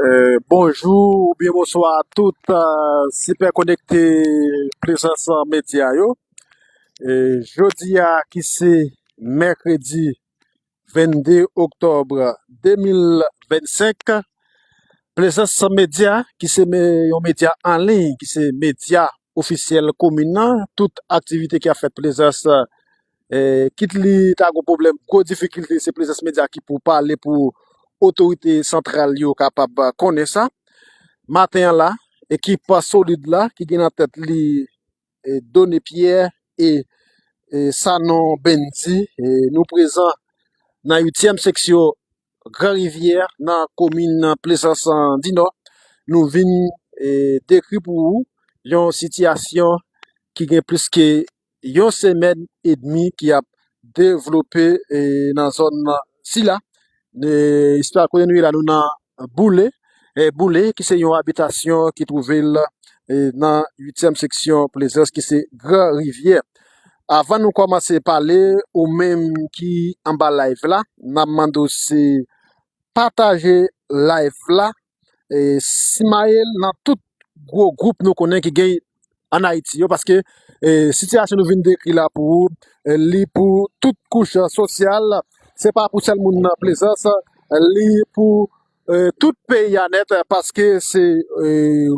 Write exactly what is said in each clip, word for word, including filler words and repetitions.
Eh, bonjou oubyen bonswa a tout, eh, sipè konekte Plezans Medya yo. Eh, jodi a ki se mèkredi vennde oktòb de mil vennsenk, Plezans Medya, ki se me-, yon medya an liy, ki se medya ofisyèl komin nan, tout aktivite ki ap fèt Plezans, eh, kit li ta gon pwoblèm, gwo difikilte, se Plezans Medya ki pou pale pou otorite santral yo kapab konnen sa. Maten an la, ekip solid la ki gen nan tèt li, eh, Doné Pierre e, e Sanon Bendy, eh, nou prezan nan uityèm seksyon Gran Rivyè, nan komin Plezans di Nò. Nou vin, eh, dekri pou ou yon sitiyasyon ki gen plis ke yon semèn edmi ki ap devlope, eh, nan zòn sila. Eh, istwa kote nou ye la, nou nan Boule, eh, Boule, ki se yon abitasyon ki twouve l, eh, nan uityèm seksyon Plezans, ki se Gran Rivyè. Avan nou kòmanse pale, ou menm ki anba live la, n ap mande w se pataje live la, eh, simaye l nan tout gwo gwoup nou konnen ki gen an Ayiti yo, paske, eh, sitiyasyon nou vin dekri la pou ou, eh, li pou tout kouch sosyal, se pa pou sèl moun nan Plezans, li pou, eh, tout peyi a nèt, paske se, eh,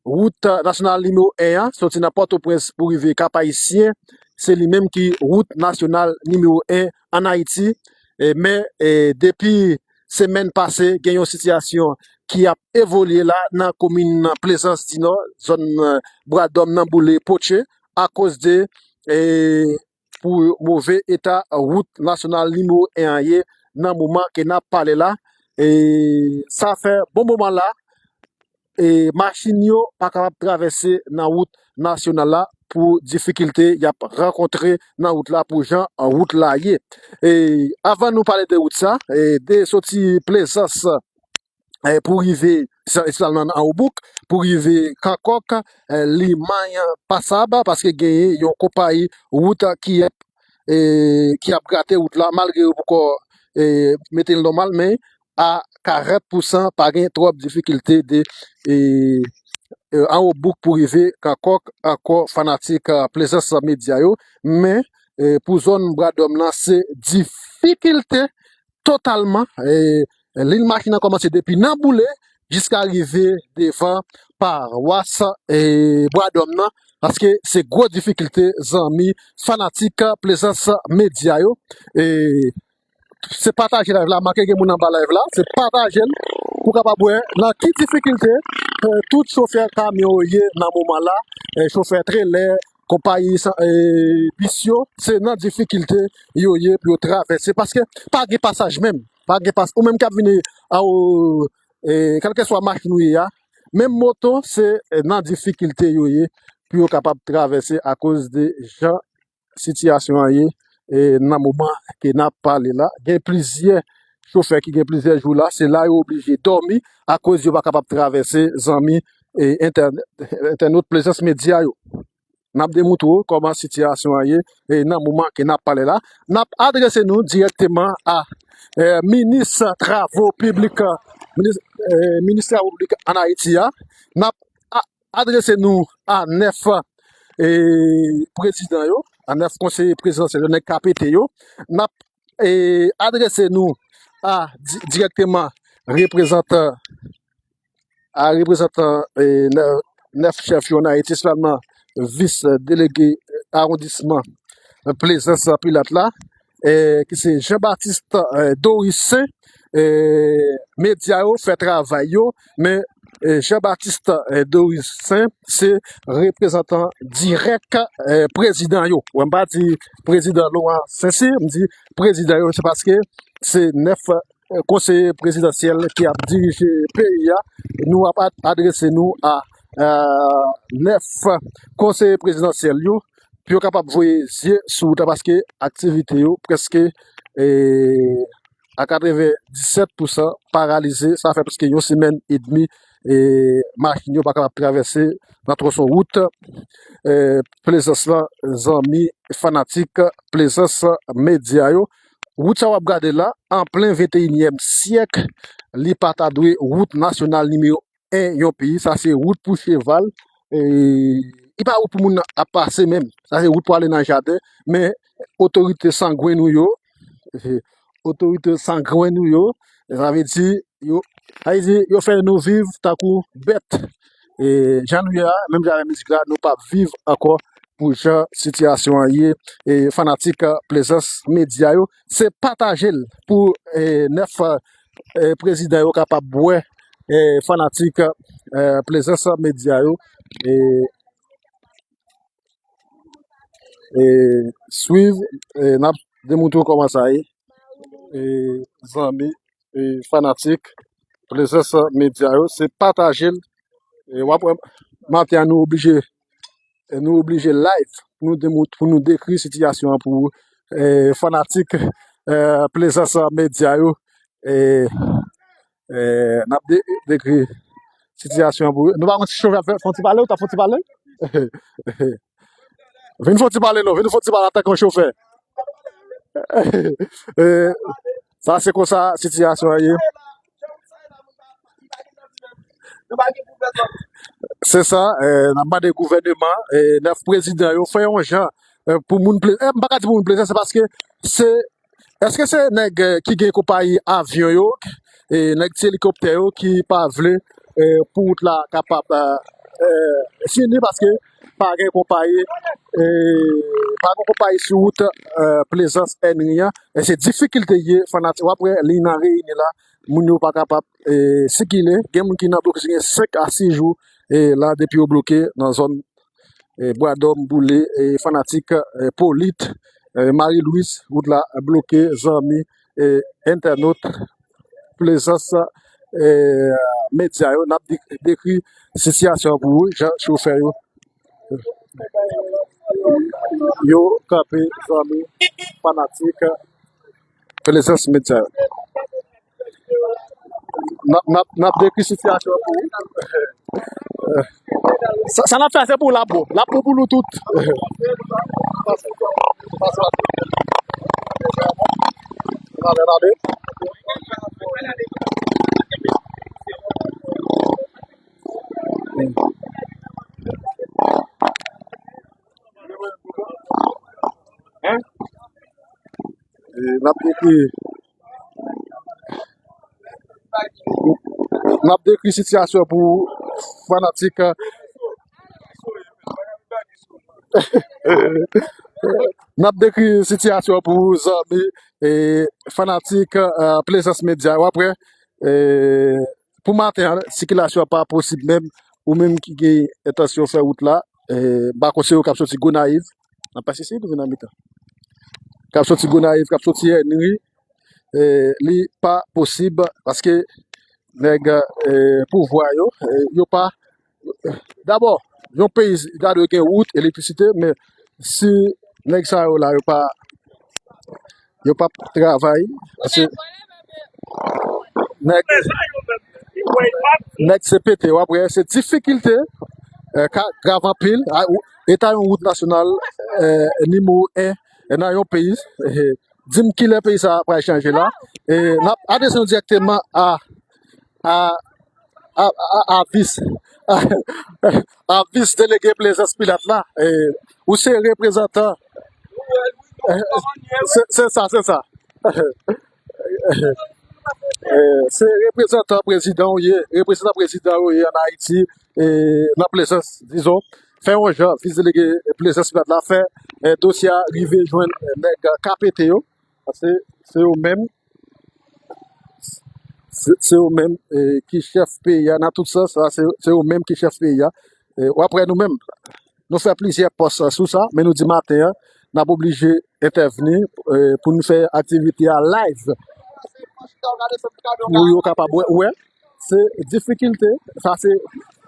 wout nasyonal nimewo en an, soti nan Pòtoprens pou rive Kap Ayisyen, se li menm ki wout nasyonal nimewo en an Ayiti. Eh, men, eh, depi semèn pase, gen yon sitiyasyon ki ap evolye la nan komin Plezans di Nò, zòn, eh, Bwa Dòm nan Boule Potche, akoz de, eh, pou move eta wout nasyonal nimewo en an ye nan moman ke n ap pale la. E sa fè bon moman la, e machin yo pa kapab travèse nan wout nasyonal la pou difikilte y ap rankontre nan wout la pou jan wout la ye. E avan nou pale de wout sa, e de soti Plezans, eh, pou rive, espesyalman nan Anwobouk, pou rive Kankòk, eh, Limay Pasab, paske genyen yon konpayi wout ki ap, eh, ki ap grate wout la, malgre yo poko, eh, mete l nòmal, men a karant pousan, pa gen twòp difikilte de, eh, eh, Anwobouk pou rive Kankòk, ankò fanatik, eh, Plezans Medya yo. Men, eh, pou zòn Bwa Dòm nan, se difikilte totalman. Eh, liy machin nan kòmanse depi nan Boule jiska rive devan pawas, eh, Bwa Dòm nan, paske se gwo difikilte, zanmi fanatik Plezans Medya yo. Eh, se pataje live la, manke gen moun anba live la, se pataje l pou kapab wè nan ki difikilte, eh, tout chofè kamyon yo ye nan moman la, eh, chofè trelè, konpayi sa, eh, bis yo, se nan difikilte yo ye pou yo travèse, paske pa gen pasaj menm, pa gen pas, ou menm k ap vini a, o, eh, kèlkeswa machin ou ye a, menm moto, se, eh, nan difikilte yo ye pou yo kapab travèse akoz de jan sitiyasyon an ye, eh, nan moman ke n ap pale la. Gen plizyè chofè ki gen plizyè jou la, se la yo oblije dòmi akoz yo pa kapab travèse, zanmi, eh, entènè-, entènot Plezans Medya yo. N ap demontre w kòman sitiyasyon an ye, eh, nan moman ke n ap pale la. N ap adrese nou dirèkteman a, eh, minis travo piblik, minis, eh, minis travo piblik ann Ayiti a. N ap a-, adrese nou a nèf, eh, prezidan yo, a nèf konseye prezidansyèl yo, nèg K P T yo. N ap, eh, adrese nou a di-, dirèkteman reprezantan, a reprezantan, eh, nè-, nèf chèf yo ann Ayiti, espesyalman vis delege awondisman Plezans Pilat la, eh, ki se Jean Baptiste, eh, Doris Saint. Eh, medya yo fè travay yo, men, eh, Jean Baptiste, eh, Doris Saint se reprezantan dirèk, eh, prezidan yo. Wè, m pa di prezidan Laurent Saint-Cyr, m di prezidan yo, se paske se nèf, eh, konseye prezidansyèl ki ap dirije peyi a. Nou ap ad-, adrese nou a, eh, nèf konseye prezidansyèl yo, pou yo kapab voye zye sou wout la, paske aktivite yo prèske, eh, a katrevenndisèt pousan paralize. Sa fè prèske yon semèn edmi, eh, machin yo pa kapab travèse nan twonson wout, eh, Plezans lan, zanmi fanatik Plezans Medya yo. Wout sa w ap gade la, an plen venteyinyèm syèk, li pa ta dwe wout nasyonal nimewo en yon peyi. Sa se wout pou cheval. E, li pa wout pou moun ap pase menm. Sa se wout pou ale nan jaden. Men otorite sangwen nou yo, otorite sangwen nou yo, sa vle di, yo, sa vle di, yo fè nou viv tankou bèt. E, jan nou ye a, menm jan avèk mizik la, nou p ap viv ankò pou jan sitiyasyon an ye. E, fanatik, e, Plaisance Media yo, se pataje l pou, e, nèf, e, prezidan yo kapab wè, e, fanatik, e, Plaisance Media yo, e, e, swiv, e, n ap demontre w kòman sa ye. E, zanmi, e, fanatik Plaisance Media yo, se pataje l. E, w ap wè, maten an, nou oblije, e, nou oblije live pou nou demont-, pou nou dekri sitiyasyon an pou, e, fanatik, e, Plaisance Media yo. E, e, n ap de-, dekri sitiyasyon an pou, nou pa konn si chofè fè, fè yon ti pale, ou ta fè yon ti pale? Vin fè yon ti pale non, vin fè yon ti pale antanke yon chofè. E, sa se konsa sitiyasyon an ye. Se sa, e, n ap mande gouvèneman, e, nèf prezidan yo fè yon jan, e, pou moun Plezan, e, m pa ka di pou moun Plezan, se paske se, èske se nèg, e, ki gen konpayi avyon yo, e, nèg ti elikoptè yo ki pa vle, e, pou wout la kapab, e, e, fini paske pa gen konpayi, e, pa gen konpayi sou wout, e, Plezans Ènri an. E se difikilte ye, fanatik. W ap wè liy nan reyini la, moun yo pa kapab, e, sikile. Gen moun ki nan blokis, gen senk a sis jou, e, la depi yo bloke nan zòn, e, Bwadòm, Boule, e, fanatik, e, Polit, e, Mari Lwis, wout la bloke, zanmi, e, entènot, Plezans, e, medya yo, n ap de-, dekri sitiyasyon an pou ou, jan chofè yo, yo kanpe, zanmi, fanatik, Plezans Medya yo. N ap, n ap, n ap dekri sitiyasyon an pou ou. Sa, sa n ap fè, se pou l ap bon. L ap bon pou nou tout. Pase, pase, pase. N ale, n ale. E, n ap dekri, n ap dekri sitiyasyon pou fanatik, n ap dekri sitiyasyon pou zanmi, e, fanatik, e, Plezans Medya. W ap wè, e, pou maten an, sikilasyon an pa posib menm. Ou menm ki gen entansyon fè wout la, e, m pa konseye w k ap soti Gonayiv, n ap pase isit, nou vin nan mitan. K ap soti Gonayiv, k ap soti Ènri, e, li pa posib paske nèg, e, pouvwa yo, e, yo pa, dabò, yon peyi ta dwe gen wout, elektrisite, men si nèg sa yo la, yo pa, yo p ap travay, paske nèg, nèg se pete, w ap wè, se difikilte, e, ka grav anpil, a, ou, eta yon wout nasyonal, e, nimewo en, e, nan yon peyi, e, di m kilè peyi sa a pral chanje la, e, n ap adrese nou dirèkteman a, a, a, a, a vis, a, a vis delege Plezans Pilat la, e, ou se reprezantan, e, se, se sa, se sa. E, se reprezantan prezidan ou ye, reprezantan prezidan ou ye ann Ayiti, e, nan Plezans, dizon, fè yon jan, vis delege Plezans Pilat la, fè, e, dosye a rive jwenn, e, nèg K P T yo, paske se yo menm, se, se yo menm, e, ki chèf peyi a, nan tout sans, sa, se, se yo menm ki chèf peyi a. E, w ap wè nou menm, nou fè plizyè pòs sou sa, men nou di maten an, n ap oblije entèvni, e, pou nou fè aktivite a live. Pou yo kapab wè, wè, se difikilte, sa se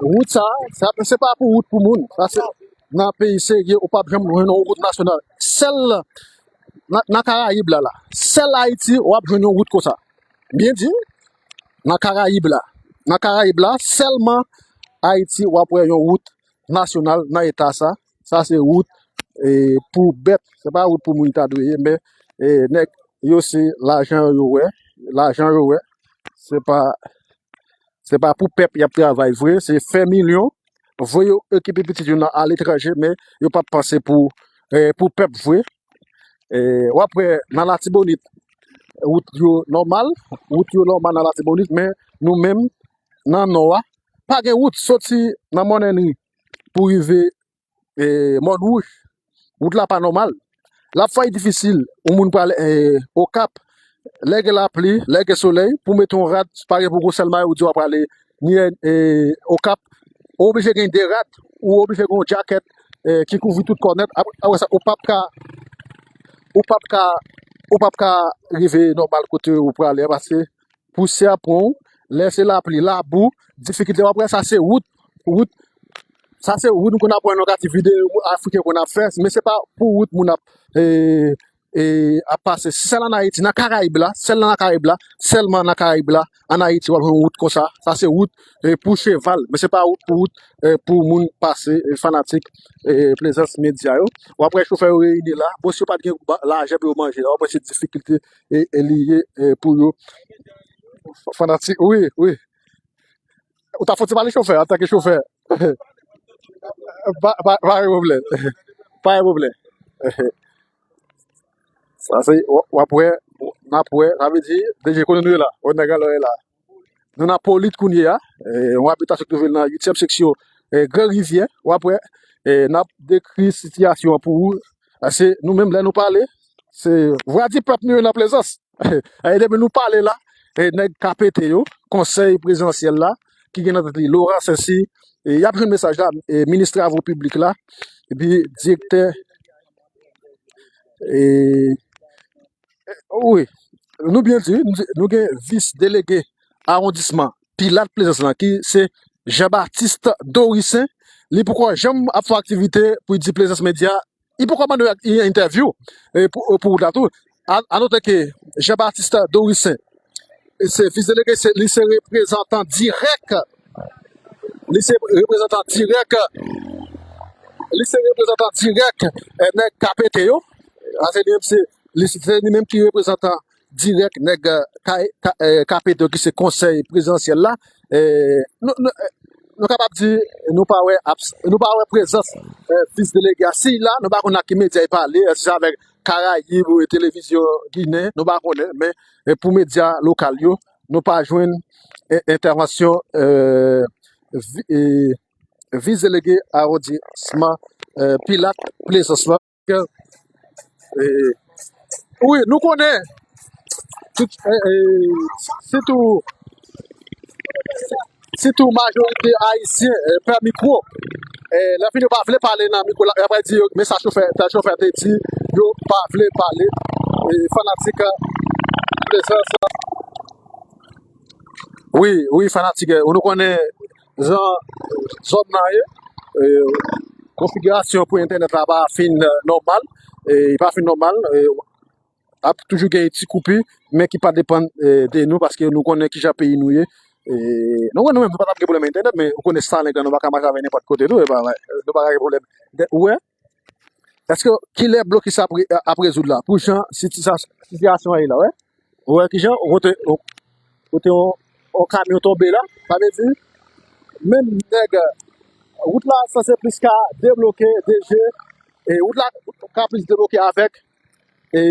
wout sa, sa, se pa pou wout pou moun. Sa se nan peyi serye, ou p ap janm jwenn yon wout nasyonal. Sèl nan, nan Karayib la, la, sèl Ayiti, w ap jwenn yon wout konsa. Byen di, nan Karayib la. Nan Karayib la, sèlman Ayiti, w ap wè yon wout nasyonal nan eta sa. Sa se wout, e, pou bèt. Se pa wout pou moun ta dwe ye, men, e, nèg yo se lajan yo wè. Lajan yo wè. se pa, se pa pou pèp y ap travay vre, se fè milyon, voye yo okipe pitit yo nan aletranje, men yo p ap panse pou, eh, pou pèp vre. Eh, w ap wè nan Latibonit, wout yo nòmal, wout yo nòmal nan Latibonit, men nou menm, nan Nò a, pa gen wout soti nan Mòn Enri pou rive, eh, Mòn Wouj. Wout la pa nòmal. L ap fè difisil yon moun pral, eh, Okap, lè gen lapli, lè gen solèy, pou mete yon rad, pa gen pou gwo sèl mayo, ou di w ap prale ni, eh, Okap, ou oblije gen de rad, ou oblije gen yon djakèt, eh, ki kouvri tout kò nèt. Ap-, apre sa, ou p ap ka, ou p ap ka, ou p ap ka rive nòmal kote ou prale a, paske pousyè pran w, lè se lapli, labou, difikilte w ap wè, sa se wout, wout, sa se wout m konn ap wè nan kati videyo Afriken konn ap fè, men se pa pou wout moun ap, eh, eh, ap pase. Si sèl an Ayiti, nan Karayib la, sèl nan Karayib la, sèlman nan Karayib la, an Ayiti, w ap jwenn wout konsa. Sa se wout, eh, pou cheval, men se pa wout pou wout, eh, pou moun pase, eh, fanatik, eh, Plaisance Media yo. W ap wè chofè yo reyini la. Bon, si yo pa t gen ba-, lajan pou yo manje, w ap wè se difikilte e, e li ye, e, pou yo. Fanatik, wi, wi. Ou ta fouti pale chofè, antanke chofè. Pa, pa, pa gen pwoblèm. Pa gen pwoblèm. Sa se, w-, w ap wè, n ap wè, sa vle di, deje konnen nou ye la, wè nèg alò ye la. Nou nan Polit kounye a, e, yon abitasyon ki twouve l nan uityèm seksyon, e, Gran Rivyè, w ap wè, e, n ap dekri sitiyasyon an pou ou. Paske nou menm, lè nou pale, se vwa di pèp nou ye nan Plezans. E depi nou pale la, e nèg K P T yo, konsèy prezidansyèl la, ki gen nan tèt li Laurent Saincy, e y ap jwenn mesaj la, e minis travo piblik la, epi direktè, e, e, wi, nou byen di, nou di, nou gen vis delege awondisman Pilat Plezans lan, ki se Jean Baptiste Dorissaint, li poko janm ap fè aktivite pou di Plezans Media, li poko mande yon entèvyou, e, pou, pou wout la tou. A, a note ke Jean Baptiste Dorissaint, e se vis delege, se, li se reprezantan dirèk, li se reprezantan dirèk, li se reprezantan dirèk, e, nèg K P T yo. A, se li menm, se, li, se li menm ki reprezantan dirèk nèg, e, K-, K-, e, K P T yo ki se konsèy prezidansyèl la. E, nou, nou, e, nou kapab di, nou pa wè abs-, nou pa wè prezans, e, vis delege a. Si l la, nou pa konn ak ki medya l pale, èske se avèk Karayib ou televizyon Ginen, nou pa konnen, men, e, pou medya lokal yo, nou pa jwenn, e, entèvansyon, e, vi-, e, vis delege awondisman, e, Pilat Plezans lan. E, wi, nou konnen, tout, e, e, sitou, sitou majorite ayisyen, e, pè mikwo, e, lè fini yo pa vle pale nan mikwo la, y ap di yo, men sa chofè, tèl chofè te di, yo pa vle pale, e, fanatik, e, Plezans. Wi, wi, fanatik, e, nou konnen jan zòn nan ye, e, konfigirasyon pou entènèt la pa fin, e, nòmal, e, li pa fin nòmal, e, ap toujou gen ti koupi, men ki pa depann, e, de nou, paske nou konnen kijan peyi nou ye. E, nou konnen nou menm, nou pa t ap gen pwoblèm entènèt, men ou konnen Starlink la, nou pa ka mache avè l nenpòt kote tou, e pa, nou pa ka gen pwoblèm. Ou wè? Èske kilè blokis ap re-, ap rezoud la? Pou jan sitiyas-, sitiyasyon an ye la, wè. Ou wè kijan, kote, kote yon, yon kamyon tonbe la, sa vle di, menm nèg, wout la sanse plis ka debloke, deje, e wout la ka plis debloke avèk, e,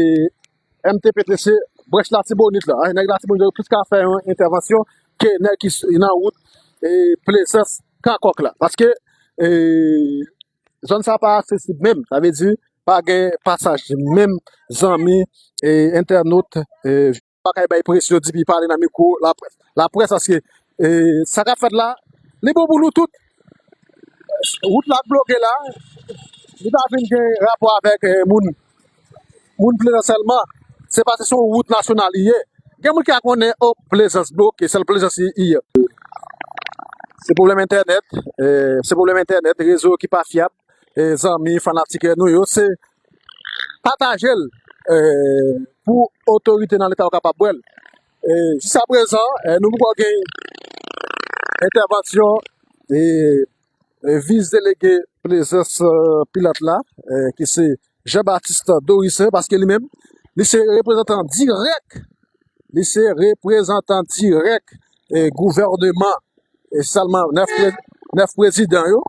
M T P T C, branch Latibonit la, nèg Latibonit yo plis ka fè yon entèvansyon ke nèg ki s-, nan wout, e, Plezans, Kankòk la. Paske, e, zòn sa pa aksesib menm. Sa vle di, pa gen pasaj menm, zanmi, e, entènot, e, pa kay bay presyon, di pi pale nan mikwo laprès. Laprès, paske, e, sa k ap fèt la, li bon pou nou tout. Wout la k bloke la, li pa vin gen rapò avèk, e, moun, moun Plezans sèlman. Se paske se yon wout nasyonal li ye. Gen moun ki a konnen, o, Plezans bloke, sèl Plezans li ye. Se pwoblèm entènèt, e, se pwoblèm entènèt, rezo ki pa fyab, e, zanmi, fanatik nou yo, se pataje l, e, pou otorite nan leta yo kapab wè l. E, jiskaprezan, e, nou poko gen entèvansyon, e, e, vis delege Plezans, e, Pilat la, e, ki se Jean Baptiste Dorissaint, paske li menm, li se reprezantan dirèk li se reprezantan dirèk e gouvèneman, e sèlman nèf pre- nèf prezidan yo,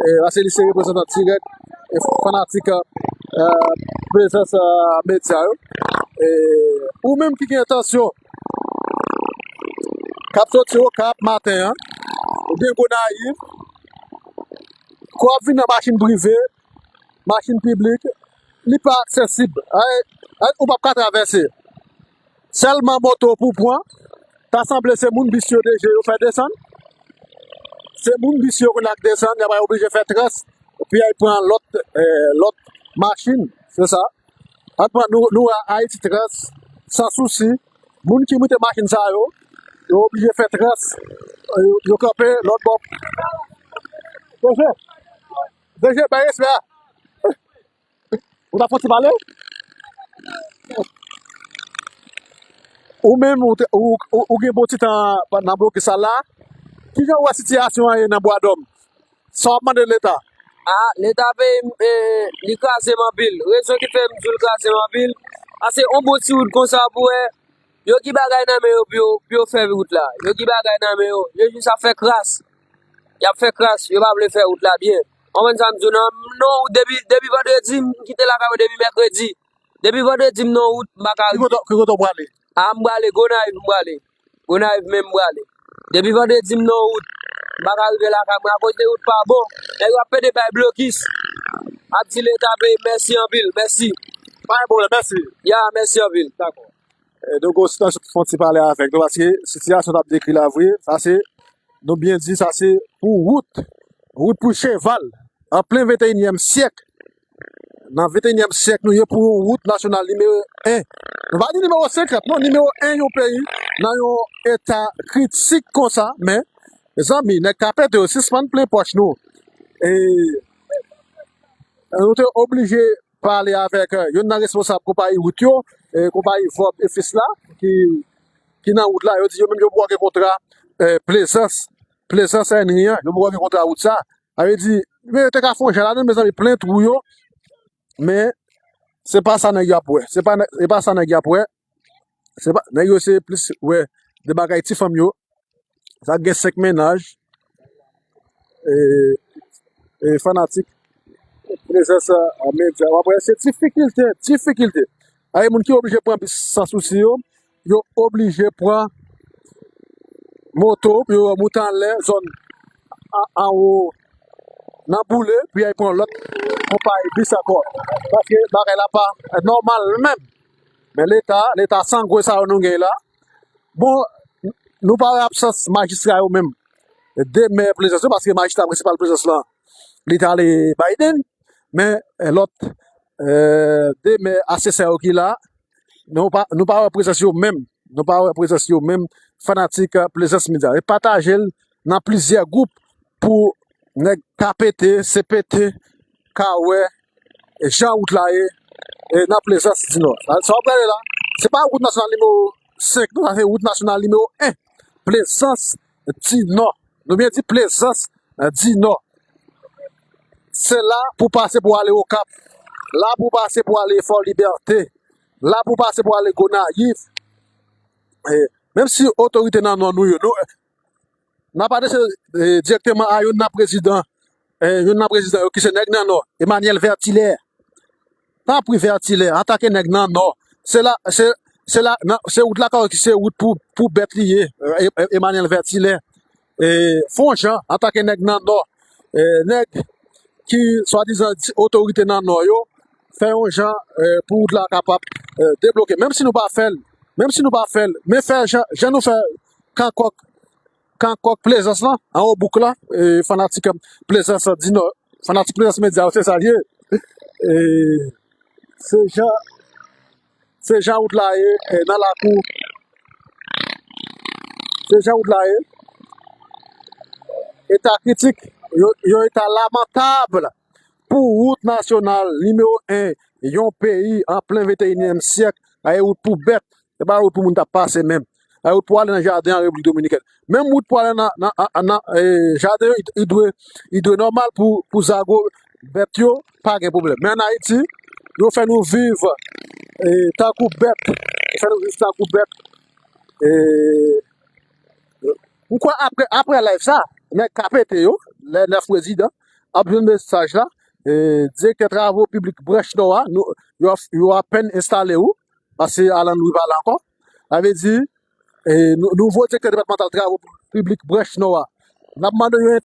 e paske li se reprezantan dirèk e fanatik e prezans e medya yo. E ou menm ki gen entansyon k ap soti Okap maten an, oubyen Gonayiv, ke w ap vin nan machin prive, machin piblik, li pa aksesib. Ay, ay, ou p ap ka travèse. Sèlman moto pou w pran, ta sanble se moun bis yo deje yo fè desann. Se moun bis yo kounye a k desann, y ap oblije fè trans, epi y al pran lòt, eh, lòt machin, se sa. Ann pran nou, nou a Ayiti Trans, San Sousi. Moun ki moute machin sa yo, yo oblije fè trans, eh, yo, yo kanpe lòt bò. Deje, deje, bay respè a. Ou ta fon ti pale? Ou menm, ou, te- ou, ou, ou gen bon ti tan nan blokis sa la. Kijan ou wè sitiyasyon an ye nan Bwadòm? Sa w ap mande Leta? A, Leta peyi m, e, li kraze m anpil. Rezon ki fè m di w l kraze m anpil, paske yon bon ti wout konsa pou wè, yo gen bagay nan men yo pou yo, pou yo fè wout la. Yo gen bagay nan men yo. Yo jis ap fè kras. Y ap fè kras. Yo pa vle fè wout la byen. Konprann sa m di w nan, m nan wout depi, depi vandredi, m kite lakay mwen depi mèkredi. Depi vandredi, m nan wout, m pa ka Ki kote, ki kote w prale? A, m prale, Gonayiv m prale. Gonayiv menm m prale. Depi vandredi, m nan wout, m pa ka rive lakay mwen akoz de wout pa bon. Nèg yo ap pede bay blokis. Ap di Leta peyi m mèsi anpil, mèsi. Pa gen pwoblèm, mèsi. Ya, mèsi anpil. Dakò. E, donk, ou sitan fon ti pale avèk nou, paske sitiyasyon n ap dekri la vre, sa se, nou byen di, sa se pou wout, wout pou cheval, an plen venteyinyèm syèk. Nan venteyinyèm syèk nou ye pou yon wout nasyonal nimewo en. Nou pa di nimewo senkant, non, nimewo en yon peyi, nan yon eta kritik konsa, men, mezanmi, nèg ka pete yo, sispann plen pòch nou. E, nou te oblije pale avèk, eh, youn nan responsab konpayi wout yo, eh, konpayi Vòb e Fis la, ki, ki nan wout la, yo di yo menm yo poko gen kontra, eh, Plezans, Plezans Ènri an, yo poko gen kontra wout sa. Sa vle di, men yo te ka fè yon jan ladan, mezanmi, plen twou yo, men se pa sa nèg yo ap wè. Se pa, se pa sa nèg yo ap wè. Se pa, nèg yo se plis wè de bagay ti fanm yo. Sa gen senk mennaj, e, e fanatik Prezans, a, medya. W ap wè, se difikilte, difikilte. Ay, moun ki oblije pran bis San Sousi yo, yo oblije pran moto pou yo moute anlè zòn a- anwo nan Boule, pou y al pran lòt konpayi bis ankò. Paske bagay la pa nòmal menm. Men Leta, Leta sangwen sa yo nou gen la. Bon, nou pa wè absans majistra yo menm. De mè Plezans yo, paske majistra prensipal Plezans lan, li t ale Biden. Men, eh, lòt, eh, de mè asesè yo ki la, nou pa, nou pa wè prezans yo menm. Nou pa wè prezans yo menm. Fanatik, eh, Plezans Medya. E pataje l nan plizyè gwoup pou nèg ka pete, se pete, ka wè jan wout la ye, e, nan Plezans di Nò. Sa, sa w ap gade la, se pa wout nasyonal nimewo senk, non, sa se wout nasyonal nimewo en. Plezans di Nò. Nou byen di Plezans, eh, di Nò. Se la pou pase pou ale Okap. La pou pase pou ale Fò Libète. La pou pase pou ale Gonayiv. E, menm si otorite nan Nò nou yo, nou, n ap adrese, eh, dirèkteman a youn nan prezidan, eh, youn nan prezidan yo ki se nèg nan Nò, Emmanuel Vertilaire. Tanpri, Vertilaire, antanke nèg nan Nò, se la, se, se la, nan, se wout la ki se wout pou, pou bèt li ye, eh, eh, Emmanuel Vertilaire. Eh, fè yon jan, antanke nèg nan Nò, eh, nèg ki swadizan di- otorite nan Nò yo, fè yon jan, eh, pou wout la kapab, eh, debloke. Menm si nou pa fè l, menm si nou pa fè l, men fè jan, jan nou fè Kankòk, Kankòk Plezans lan, anwo bouk la, e, fanatik Plezans di Nò, fanatik Plezans Medya yo, se sa l ye. E, se jan, se jan wout la ye, e, nan lakou, se jan wout la ye. Eta kritik, yo, yo eta lamantab pou wout nasyonal nimewo en, yon peyi an plen venteyinyèm syèk, a e wout pou bèt. Se pa wout pou moun t ap pase menm. Ay, wout pou ale nan jaden an Repiblik Dominikèn. Menm wout pou ale nan, nan, nan, nan, eh, jaden yo, li, li dwe, li dwe nòmal pou, pou zago bèt yo, pa gen pwoblèm. Men ann Ayiti, yo fè nou viv, eh, tankou bèt. Yo fè nou viv tankou bèt. E, m kwè apre, apre live sa, nèg ka pete yo, lè nèf prezidan, ap jwenn mesaj la, e, direktè travo piblik branch nò a, nou, yo, yo apèn enstale ou, paske Alan Louis pa la ankò. Sa vle di, e, nou, nouvo direktè depatmantal travo piblik branch nò a. N ap mande yo